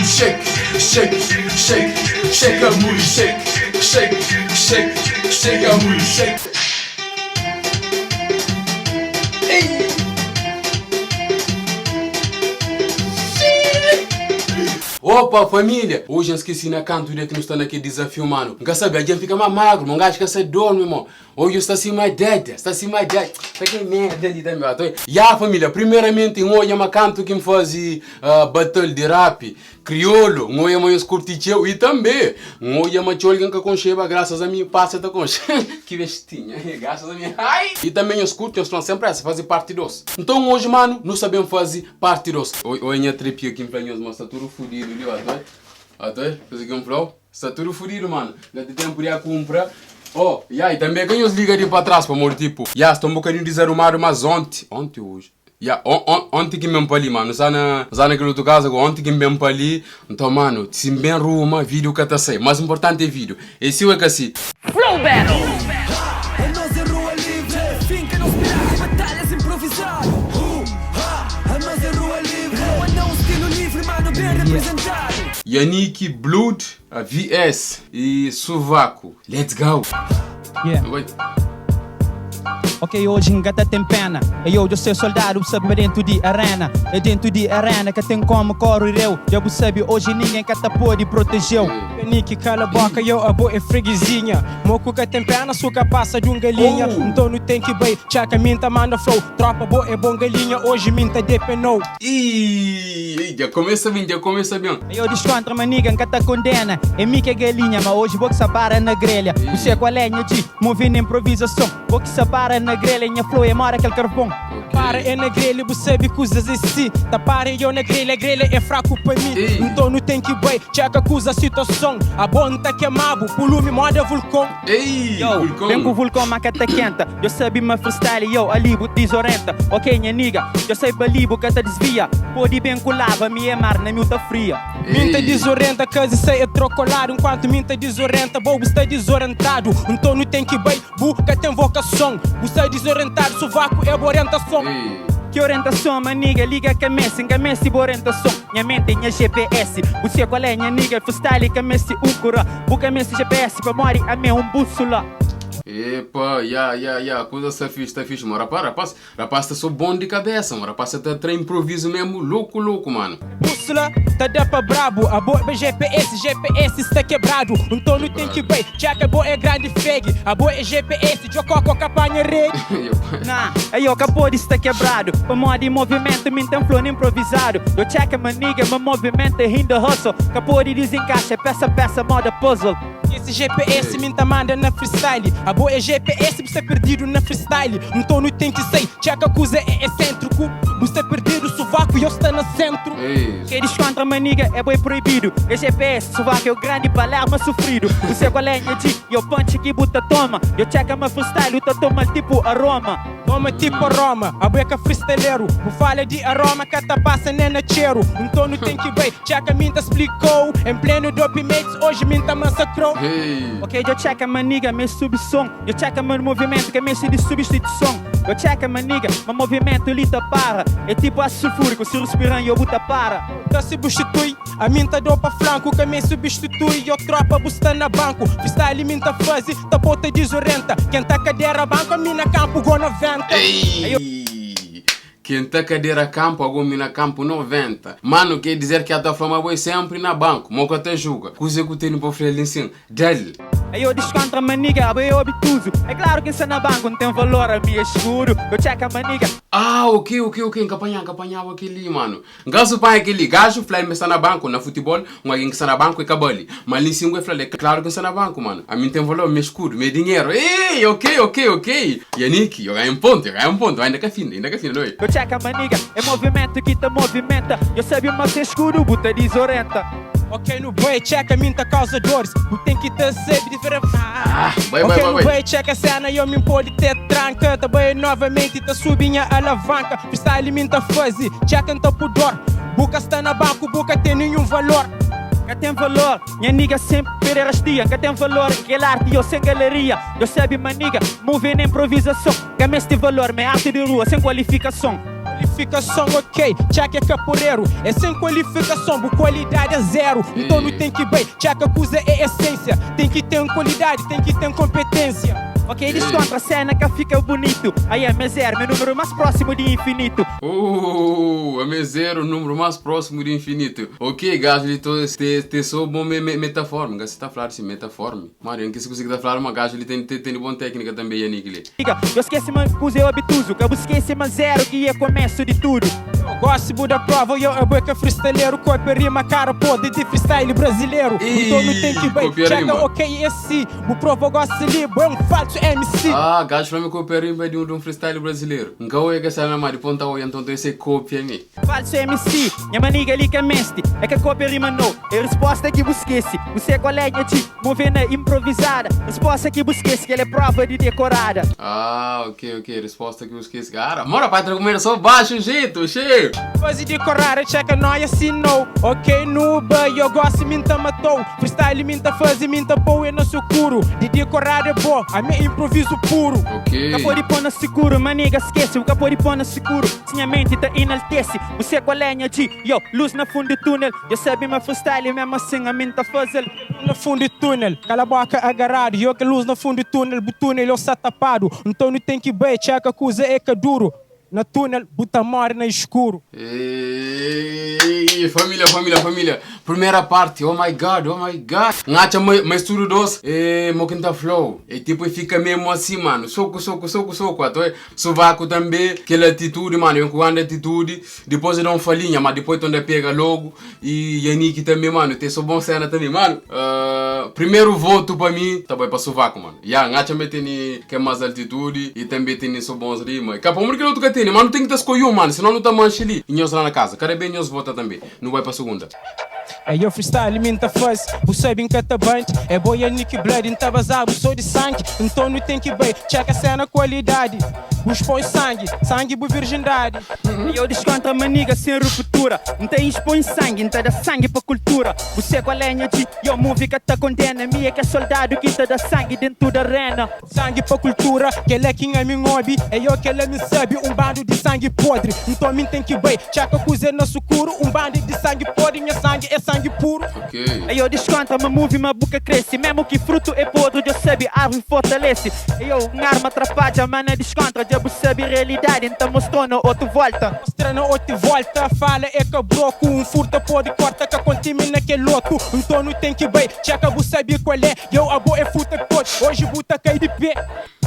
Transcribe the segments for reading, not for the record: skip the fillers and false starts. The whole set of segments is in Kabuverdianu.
Shake, shake, shake, shake a booty, shake, shake, shake, shake a booty, shake. Ei! Opa família! Hoje eu esqueci na canto dia que nós está naquele desafio, mano. Nunca sabe, a gente fica mais magro, um gajo que sai dorme, irmão. Hoje está assim mais dead, está assim mais dead. Tá que merda ali também, ó. Ya família, primeiramente, um olha uma canto que me faz battle de rap, crioulo, um olha mais curti tcheu e também, um olha uma tcholga que concheba, graças a mim, passa tá conche. Que bestinha, graças a mim. Ai! E também eu escuto, eu estou sempre essa, fazer parte 2. Então hoje, mano, não sabemos fazer parte 2. Oi, oi, minha tripia aqui em Planhos, mas está tudo fodido ali, ó. Até, fazer aqui um flow. Está tudo fodido, mano. Já tem tempo de a comprar. Oh, e aí, também que nos liga de para trás, para amor, tipo. Ya, estou um bocadinho desarrumado, mas ontem, ontem hoje. Ya, on, on, ontem que mesmo para ali, mano. Está na, está naquele outro casa, ontem que mesmo para ali. Então, mano, se bem ruma, vídeo que tá sai. Mais importante é vídeo. Esse é que assim. Flow Battle! A nós é rua livre, finca não esperar, batalhas improvisado. A nós é rua livre, não estilo livre, mano, bem representado. Yannick Blood, a VS e Suvaco. Let's go! Yeah. Oi. Ok, hoje engata tem pena. E eu, eu ser soldado, sabe dentro de arena. É dentro de arena que tem como correr eu. Já você sabe, hoje ninguém que tá pode protegeu. Nick cala a boca, eu a boa é freguesinha. Moco que tem perna, suca passa de um galinha. Oh. Então não tem que bem, tchaca minta manda flow. Tropa boa é bom galinha, hoje minta depenou. Ih, já começa bem, já começa bem. Eu descontra maniga, nunca condena. É mim que é galinha, mas hoje vou que sabara na grelha. Você qual é, minha G? Movendo improvisação. Vou que sabara na grelha, minha flow é mora aquele carvão. Para é na grelha, você sabe coisas assim. Tá para eu na grelha, a grelha é fraco pra mim. Ei. Então não tem que bem, tchaca acusa a situação. A bonta queimado, pulume moda vulcão. Ei, Yo, vulcão. vem com o vulcão, mas que tá quenta. Eu sabe me freestyle, yo, ali bu desorienta. Ok, minha nigga, eu sei balibo que tá desvia. Pode bem com lava, me é mar na miúta fria. Minta Ei. desorienta, cause sei é trocolado. Enquanto minta desorienta, bobo está desorientado. Então não tem que bem, buca tem vocação. Você desorientado, sovaco é boa orientação. Ei. Que orientação, maniga, liga a cabeça, engame-se boa orientação. Minha mente, minha GPS. Você qual é, minha nigga, freestyle, cabeça, ucura. Buca mente GPS, pra morrer, a minha um bússola. Epa, ya, ya, ya, coisa está fixe, tá fixe, mano. Rapaz, rapaz, rapaz, tá só bom de cabeça, mano. Rapaz, tá tra improviso mesmo, louco, louco, mano. Bússola, tá dá pra brabo. A boa é GPS, GPS está quebrado. Então não tem que bem, tchaca, boa é grande feg. A boa é GPS, jococo, capanha rede. Nah, aí eu acabou de estar quebrado. Pra modo em movimento, me tem flow improvisado. Eu check maniga, meu movimento é rindo hustle. Capô de desencaixa, peça a peça, moda puzzle. Esse GPS me tá manda na freestyle. A boa é GPS, você é perdido na freestyle. Então não tem que sei, tchaca, acusa é excêntrico. Você é perdido, sovaco e eu está no centro. Ei, Que descontra maniga é boi proibido. É GPS, sovaco é o grande palerma sofrido. Você qual é, minha G? Eu punch que buta toma. Eu check a freestyle, tá toma tipo aroma. Toma tipo aroma, a beca freestyleiro. O falha de aroma que tá passa nem na cheiro. Então não tem que bem, tchaca minta explicou. Em pleno dope mates, hoje minta massacrou. ei. Ok, eu check a maniga, me subsom. Eu check a meu movimento, que é mexe de substituição. Eu check a maniga, meu movimento lita para. É tipo ácido sulfúrico, se respirar eu buta para. Tá substitui, a minta dou pra flanco, que me substitui. Eu tropa busta na banco, freestyle minta fase, tá bota desorienta. Quem tá cadeira banco, a mina campo, go 90. Ei! Quem tá cadeira campo, algum mina campo 90. Mano, quer dizer que a tua fama foi sempre na banco. Moca até julga. Coisa que eu tenho para oferecer assim. Dele. Aí eu descontra a maniga, eu obtuso. É claro que isso na banco não tem valor, a minha é escuro. Eu check a maniga, Ah, ok, ok, ok. Encapanhava, encapanhava aquele, mano. Gajo pai aquele. Gajo, fly me está na banco, na futebol, um alguém que está na banco e acabou ali. Mas ali em cima é fly, é claro que está na banco, mano. A mim tem valor, me escuro, meu dinheiro. Ei, ok, ok, ok. Yannick, eu ganho um ponto, eu ganho um ponto. Ainda que fina, ainda que fina, não é? eu check a maniga. É movimento que te movimenta. Eu sabe mas é escuro, buta desorienta. Ok, no bem, checa, minta causa dores. O tem que ter sempre diferente. Ah, vai, ok, vai, vai, no vai. bem, checa a cena e eu me pode ter tranca. Também novamente tá subindo a alavanca. Freestyle minta fuzzy, checa então pudor. Buca está na banco, buca tem nenhum valor. Ka ten valor, nha nigga sen pederastia. Ka ten valor, kel arti yo sen galeria. Yo sabe ma nigga, move na improvizason. Ka meste valor, ma é arti di rua sen kualifikason. Kualifikason ok, txeka é kaporeru. É sen kualifikason, bu kualidadi é zeru. Nton nu ten ki bai, txeka kuza é esensia. Ten ki ten kualidadi, ten ki ten konpetensia. Ok, diskontra, sena ka fika bunitu. Aia, m'é zeru, m'é númeru más prósimu di infinitu. Ooh, amé zeru, númeru más prósimu di infinitu. Ok, gajo li to te te so bom me me metaforme, nga si ta fladu si metaforme. Mano, eu nkesi kuze ki ta fladu, ma gajo li ten ten bon téknika tambe Yannick li. Nigga, yo skese ma kuze é obtuso. Ka bu skese ma zeru ki é komesu di tudu. Yo gosi bu da prova, yo abo é ka freestyleru. Kopia rima kara podri di freestyle brazileru. Nton nu ten ki Ih, bai kopia txeka rima. ok é si. Bu prova gosi li, bo é un falsu MC. Ah, gajo fla mi kopia rima di un freestyle brazileru. Nka oia ke sta na ma di ponta oia, nton to ese kopia mi. Falsu MC, nha maniga li ka meste. É ka kopia rima no, é risposta ki bu skese. Bu se kual é nha txi, move na improvizada. Risposta ki bu skese, kel é prova di dekorada. Ah, ok, ok, risposta ki bu skese. Cara, mora pai tra kumera so baxu jeito, xeio. Faze dekorada, txeka noia si no. Ok, nu bai, yo gosi mi nta matou. Freestyle mi nta faze, mi nta pou é na sukuru. Di dekorada é bo, ami é improviso puru. Ok. Ka pode pô na sukuru, maniga skese. Bu ka pode pô na sukuru. Si nha menti ta enaltese. Bu se kual é nha G, yo, lus na fundu túnel. Dja sabe ma freestyle mesmu asin ami N ta faze-l. Na fundu túnel, kala boka agaradu. Yo ke lus na fundu túnel, bu túnel yo sa tapadu. Nton nu ten ki bai, txeka kuza é ka duru. Na túnel, bu ta more na iskuru. Eeii família família família Primeira parte oh my God oh my God N atxa ma ma es tudu dos é mo ki N ta fla-u é tipo é fika mesmu asi mano soku soku soku soku ato é Suvaku tanbe kel atitudi mano ben ku grandi atitudi dipos e da un falinha ma dipos e tonda pega logu e Yannick tanbe mano ten so bon sena tanbe mano primeru votu pa mi ta bai pa Suvaku mano ya N atxa ma e tene kel mas altitudi e tanbe tene so bons rima ka pamodi kel otu ka tene ma nu ten ki ta skolhi un mano sinon nu ta manxa li e nhos la na kaza kada ben nhos vota tanbe nu bai pa sugunda. É yo freestyle mi nta faze, bu sabe nka ta band. É bo Yannick Blood, nta bazabu so di sangue. Nton nu ten ki bai, txeka sena kualidadi. Bu expõe sangue, sangue bu virgindadi. Yo deskontra ma nigga sen ruptura. Nta expõe sangue, nta da sangue pa kultura. Bu se kual é nha G, yo movie ka ta kondena. Mi é kel soldadu ki ta da sangue dentu da arena. Sangue pa kultura, kel-la ki N ami N obi. É yo kel-la mi sabe, un bandu di sangue podri. Nton mi N ten ki bai, txeka kuzê na sukuru. Un bandu di sangue podri, nha sangue é sangue puru. Ok. É yo deskontra ma movie ma bu ka krese. Memu ki frutu é podri, djo sabe, árvori fortalese. É yo un arma trapadja, ma na deskontra dja bu sabe realidadi. N ta mostrou na otu volta. Mostra na otu volta, fala é ka broku. Un furta pode korta, ka kontamina kel otu. Nton nu ten ki bai, txeka bu sabe kual é. Yo abo é futa pode, hoje bu ta kai di pé.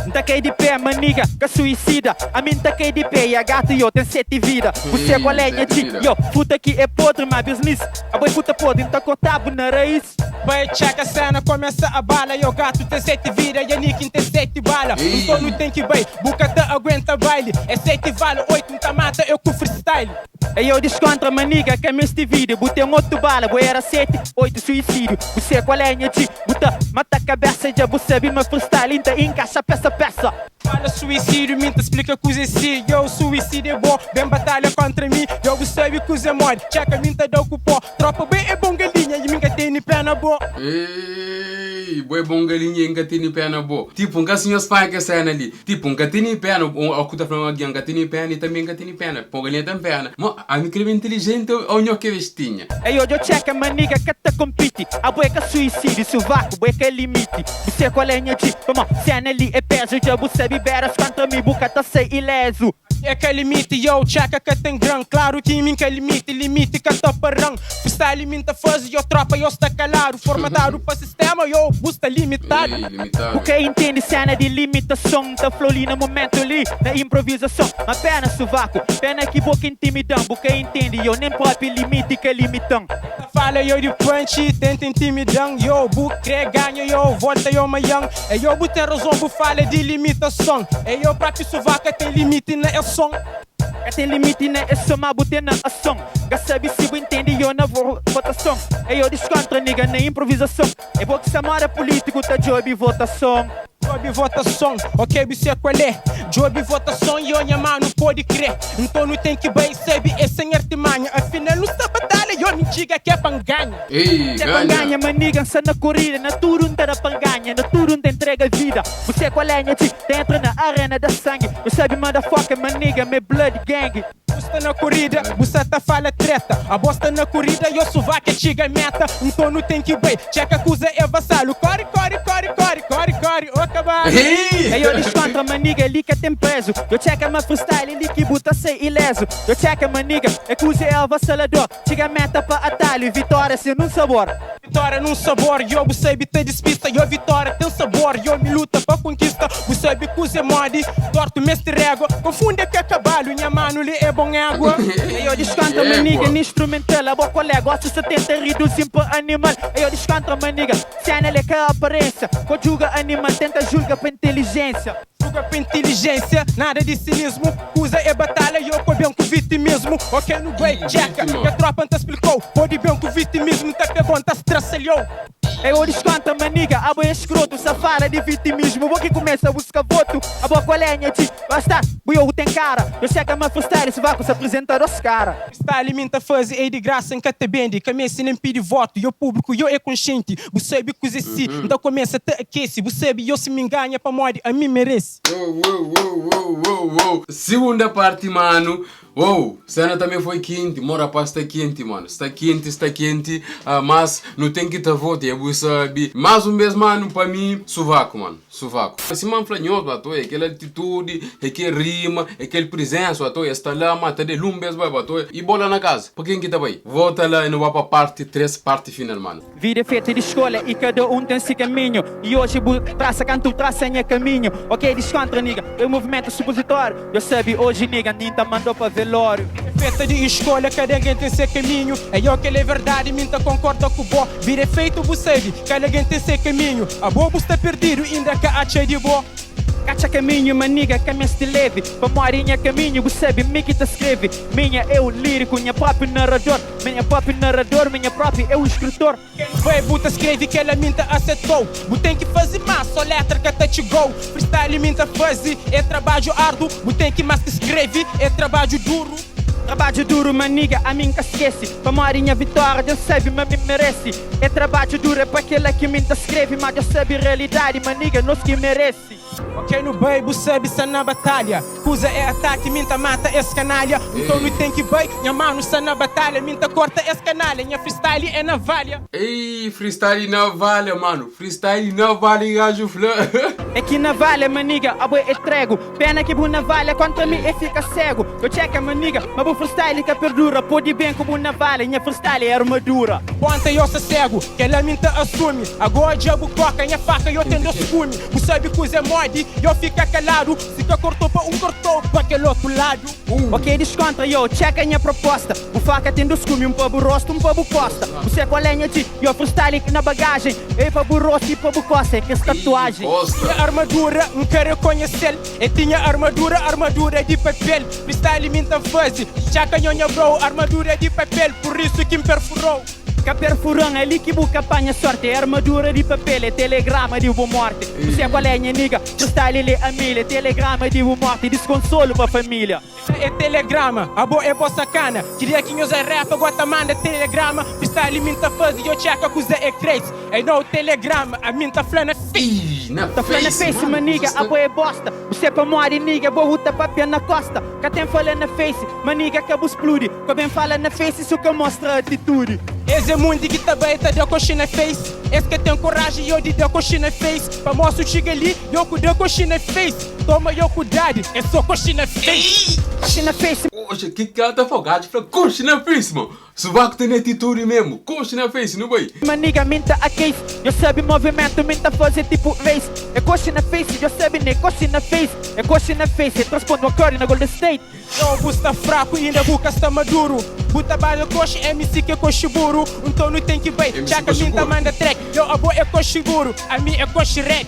N ta kai di pé, ma nigga ka suicida. Ami N ta kai di pé, ya gatu yo ten seti vida. Bu se kual é nha Seti G, vida. yo futa ki é podri, ma business abo é futa podri, N ta korta-bu na raiz. Bai txeka sena komesa a bala. Yo gatu ten seti vida, ya Nicky N ten seti bala. Nton nu ten ki bai, bu ka ta aguenta baili. É seti vala, oitu N ta mata eu ku freestyle. Ei eu descontra ma nigga ka meste vida. Bu ten otu bala, bu era seti, oitu suicídio. Bu se kual é nha G, bu ta mata kabesa. Dja bu sabe ma freestyle N ta encaixa peça peça. Fala suicídio, mi N ta splika kuzê si. Yo, suicídio é bo, ben batalha kontra mi. Yo, bu sabe kuzê modi, txeka mi N ta da-u ku pó. Tropa bo é bon galinha i mi N ka tene pena bo. Ei, bo é bon galinha i N ka tene pena bo. Tipo, N ka si nhos panha kes sena li. Tipo, N ka tene pena, o ku ta fla un algen, N ka tene pena i tanbe N ka tene pena. Po galinha ten pena. Mo, ami krebe inteligenti o nho ke bestinha? Ei, odjo txeka ma nigga ka ta kompiti. Abo é ka suicídio, suvaku, bo é ka limiti. Bu se kual é nha G, pamó sena li é pezu. Dja bu sabe beras kontra mi, bu ka ta sai ilezu. É ka limiti, yo, txeka ka ten gran. Klaru ki mi N ka limiti, limiti ka ta paran. Freestyle mi N ta faze, yo, tropa, yo sta kaladu. Formatadu pa sistema, yo, bu sta limitadu. Ei, limitadu. Bu ka intende sena di limitason. N ta fla-u li na momentu li, na improvizason. Ma pena suvaku, pena ki bo ka intimida-m. Bu ka intende, yo, nen propi limiti ka limita-m. Ta fala yo di punch, tenta intimida-m. Yo, bu kre ganha, yo, volta yo maian. E yo bu ten razon bu fala di limitason. E yo propi suvaka ten limiti na es son. Ka ten limiti na es son ma bu ten na ason. Ka sabi si bu intendi yo na votason. E yo diskontra nigga na improvizason. E bo ki sta moda pulitiku ta djobi votason. Djobi votason, ok bu se kual é. Djobi votason yo nha manu podi kre. Nton nu ten ki bai sabi é sen artimanha. Afinal nu sta batalha yo mi. Txiga ke pa N ganha. Ei, Ke pa N ganha. ganha, ma nigga, N sta na korida. Na tudu N ta da pa N ganha, na tudu N ta entrega vida. Bu se kual é nha G, ta entra na arena da sangi. Eu sabe motherfucker, ma nigga, me blood gang. Bu sta na korida, bu sa ta fala treta. Abo sta na korida, yo suvaka txiga meta. Nton nu ten ki bai, txeka kuza é vasalu. Kori, kori, kori, kori, kori, kori, ô kabalu. Ei! Ei, eu descontra, ma nigga, li ka tem preso. Eu txeka ma freestyle, li ki bu ta sai ileso. Eu txeka, ma nigga, é kuza é avassalador. Txiga meta pa atalho, vitória sem num sabor. Vitória num sabor, yo bu sabe ta despista. Yo vitória tem sabor, yo mi luta pa conquista. Bu sabe kuza é modi, torto meste régua. Confunde ke kabalu, nha manu li é bom égua. Ei, eu descontra, ma nigga, ni instrumental. A bo colega, gosta se tenta reduzir pa animal. Ei, eu descontra, ma nigga, cena ele que aparência. Conjuga animal, tenta julga pa inteligência. Julga pa inteligência, nada de cinismo. Kuza é batalha, yo ko bem ku vitimismo. Ok, no break, checa, que a tropa não te explicou. Pode bem com vitimismo, tá pegou, tá estraçalhou. Ei, eu descontra, ma nigga, a boia escroto. Só fala de vitimismo, vou que começa a buscar voto. A boa qual é, nha ti, basta, buio tem cara. Eu checa ma freestyle, se vai com se apresentar os cara. Freestyle minta faze, ei de graça em catabende. Cabeça nem pede voto, e o público, eu é consciente. Bu sabe coisa si, então começa te aquece. Bu sabe, eu se me engana pa modi, a mim merece. Uou. Segunda parte, mano. Uou, cena também foi quente. Mo rapaz está quente, mano. Está quente, está quente. Ah, mas não tem que tá volta, é sabe. Mais um mês, mano, para mim, sovaco, mano. Sovaco. Assim, mano, flanhoso, bato, é aquela atitude, é aquele rima, é aquele presença, bato, está lá, mata de lumbes, vai, bato, e bola na casa. Para quem que tá aí? Volta lá e não vai para parte 3, parte final, mano. Vida é feita de escolha e cada um tem seu caminho. E hoje bu traça canto, traça minha caminho. Ok, descontra, nigga, é um movimento supositório. Eu sabe, hoje, nigga, Ninta mandou pra velório. É feita de escolha, cada alguém tem seu caminho. É eu que é verdade, minta concorda com o bo. Vida é feito, bu sabe, cada alguém tem seu caminho. A bobo está perdido, ainda que acha de bo. Cacha caminho, maniga, caminho te leve. Pa morinha caminho, bu sabe, mi que te escreve. Minha eu lírico, minha próprio narrador. Minha próprio narrador, minha própria eu escritor. Quem vai, buta escreve que ela minta aceitou. Bu tem que fazer mais, só letra que te go. Freestyle minta fazer, é trabalho árduo. Bu tem que mais que escreve, é trabalho duro. Trabalho duro, maniga, a mim que esquece. Pa morinha vitória, Deus sabe, mas me merece. É trabalho duro, é pa aquele que me escreve. Mas Deus sabe realidade, maniga, nós que merece. Ok, no bem, bu sabe, está na batalha. Cusa é ataque, minta mata esse canalha. Então não tem que bem, minha mano está na batalha. Minta corta esse canalha, minha freestyle é navalha. Ei, freestyle navalha, mano. Freestyle navalha, gajo flã. É que navalha, maniga, a boi é trego. Pena que bu navalha contra mim e fica cego. Eu checa, maniga, mas bu freestyle que perdura. Pode bem com bu navalha, minha freestyle é armadura. Ponta eu sou cego, que ela minta assume. Agora diabo coca, minha faca eu tendo escume. Bu sabe coisa é mode, eu fica calado. Se que cortou pa um, cortou pa aquele outro lado. Ok, descontra, yo, checa minha proposta. O faca tem dois cume, um pa bu rosto, um pa bu costa. Você qual é minha ti, yo freestyle na bagagem. Ei pa bu rosto e pa bu costa, é que essa tatuagem. Costa. Tinha armadura, não quero reconhecer. Eu tinha armadura, armadura de papel. Freestyle minta fuzzy, chaca nhonha bro, armadura de papel, por isso que me perfurou. Ka perfurão ali que buca apanha sorte. É armadura de papel, é telegrama de boa morte. Você qual é minha nigga, freestyle ele é a milha. Telegrama de boa morte, desconsolo pra família. É telegrama, a boa é boa sacana. Queria que nós é rap, agora manda telegrama. Freestyle minta fuzzy, eu checa coisa é crazy. É no telegrama, a minta flana Ih, na Tá falando na face, maniga, a boa é bosta. Você pra morre, nigga, boa luta papel na costa. Que tem fala na face, maniga, que explode. Que bem fala na face, isso que mostra atitude. Esse é mundo que também tá deu coxinha na face. Esse que tem coragem, eu de deu coxinha na face. Pra mostrar o chega ali, eu com deu coxinha na face. Toma eu cuidado, é só coxinha na face. Coxinha na face, Poxa, que cara tá folgado. Fala, coxa na face, mano. Sovaco tem atitude mesmo. Coxa na face, não vai? maniga, minta a case. Eu sabe movimento, minta fazer tipo race. É coxinha na face, eu sabe né, coxinha na face. É coxinha na face, é transpondo a curry na Golden State. Eu bu está fraco, ainda buca está maduro. Buta bala coxa, MC que é coxiburo. Então não tem que bem, MC já que a minta coxiburo. manda track. Eu a boa é coxiburo, a minha é coxirec.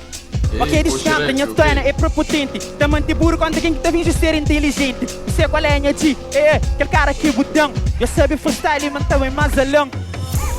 Ok, descanta, minha cena é prepotente. Tá mantiburo contra quem que tá finge ser inteligente. Você qual é minha G? É, aquele cara que botão. Eu sabe freestyle, mas também mais alão.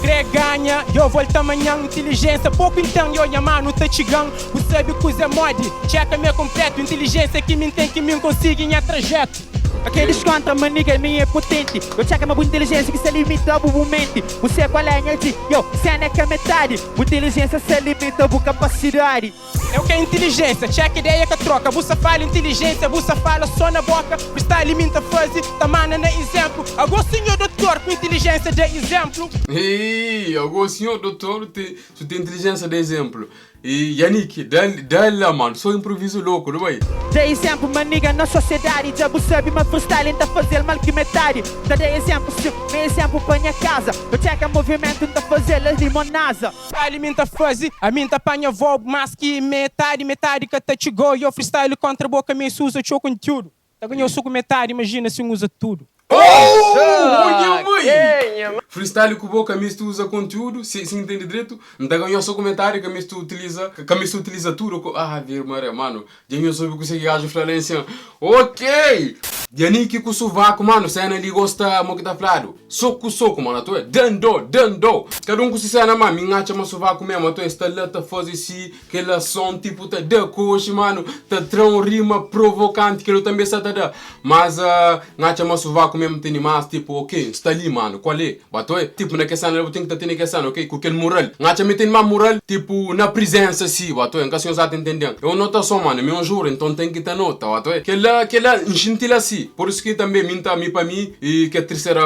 Crê ganha, eu volto amanhã. Inteligência, pouco então, eu minha mano tá chegando. O sabe coisa é mod, checa me completo. Inteligência que me tem que me consiga em trajeto. Ok, descontra, ma nigga, mi é potente. Eu txeka ma bu inteligência que se limita bu bu mente. Bu se qual é nha G, yo, cena é ka metade. Bu inteligência se limita bu capacidade. É o que é inteligência, check ideia que troca. Bussa fala inteligência, bussa fala só na boca. Freestyle minta faze, tá mana na exemplo. Agora senhor doutor, com inteligência de exemplo. Ih, agora senhor doutor, te, tu tem inteligência de exemplo. E Yannick, dá, dá lá, mano, só improviso louco, não vai? Dá exemplo, ma nigga, na sociedade. Já bu sabe, ma freestyle tá fazer mal que metade. Tá dá exemplo, sim, me exemplo pra minha casa. Eu checa movimento, tá fazer as limonasa. Freestyle minta faze, a minta apanha voo, mas que metade, metade que tá chegou. E o freestyle contra a boca, me usa o conteúdo. Tá ganhou suco metade, imagina se um usa tudo. Oh, minha mãe! Freestyle com boca, mas tu usa conteúdo, se entende direito, não tá ganhando só comentário que mas tu utiliza, que mas tu utiliza tudo. Ah, ver, maré, mano, já eu soube que você gajo falando Ok! Yannick com sovaco, mano, cena ali gosta, mo que tá falado. Soco, soco, mano, tu é dando, dando. Cada um com se cena, mano, me acha mas sovaco mesmo, tu é está lá, tá fazer assim, aquele som tipo tá da coxa, mano, tá trão rima provocante, que eu também está tá da. Mas, uh, acha mas sovaco mesmo tem mais, tipo, ok, está ali, mano, qual é? Bato é? Tipo, na questão, eu tenho que estar tendo questão, ok? Com aquele moral. Acha me tem mais moral, tipo, na presença, assim, bato é? Nunca se está entendendo. Eu nota só, mano, meu juro, então tem que ter nota, bato é? Que lá, que lá, gentil assim. Por isso que também, mim tá, mim para mim, e que a terceira,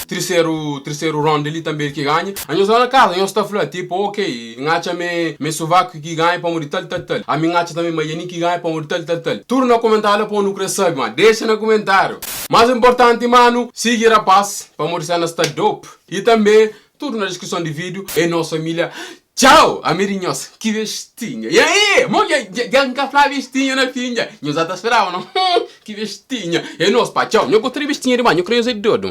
terceiro round ali também que ganha. A nós lá na casa, nós está falando, tipo, ok, acha me sovaco que ganha para morrer tal, tal, tal. A mim acha também, mas que ganha para morrer tal, tal, tal. Tudo no comentário para não crescer, mano. Deixa no comentário. Mais importante, mano, siga rapaz, para morrer cena está dope. E também, tudo na descrição do vídeo, é nossa família. Tchau, amiguinhos, que vestinha. E aí, mo, já nunca falava vestinha na finha. Nós já tá esperava, não? Que vestinha. É nosso, pá, tchau. Eu gostaria de vestinha, irmão. Eu creio ser doido.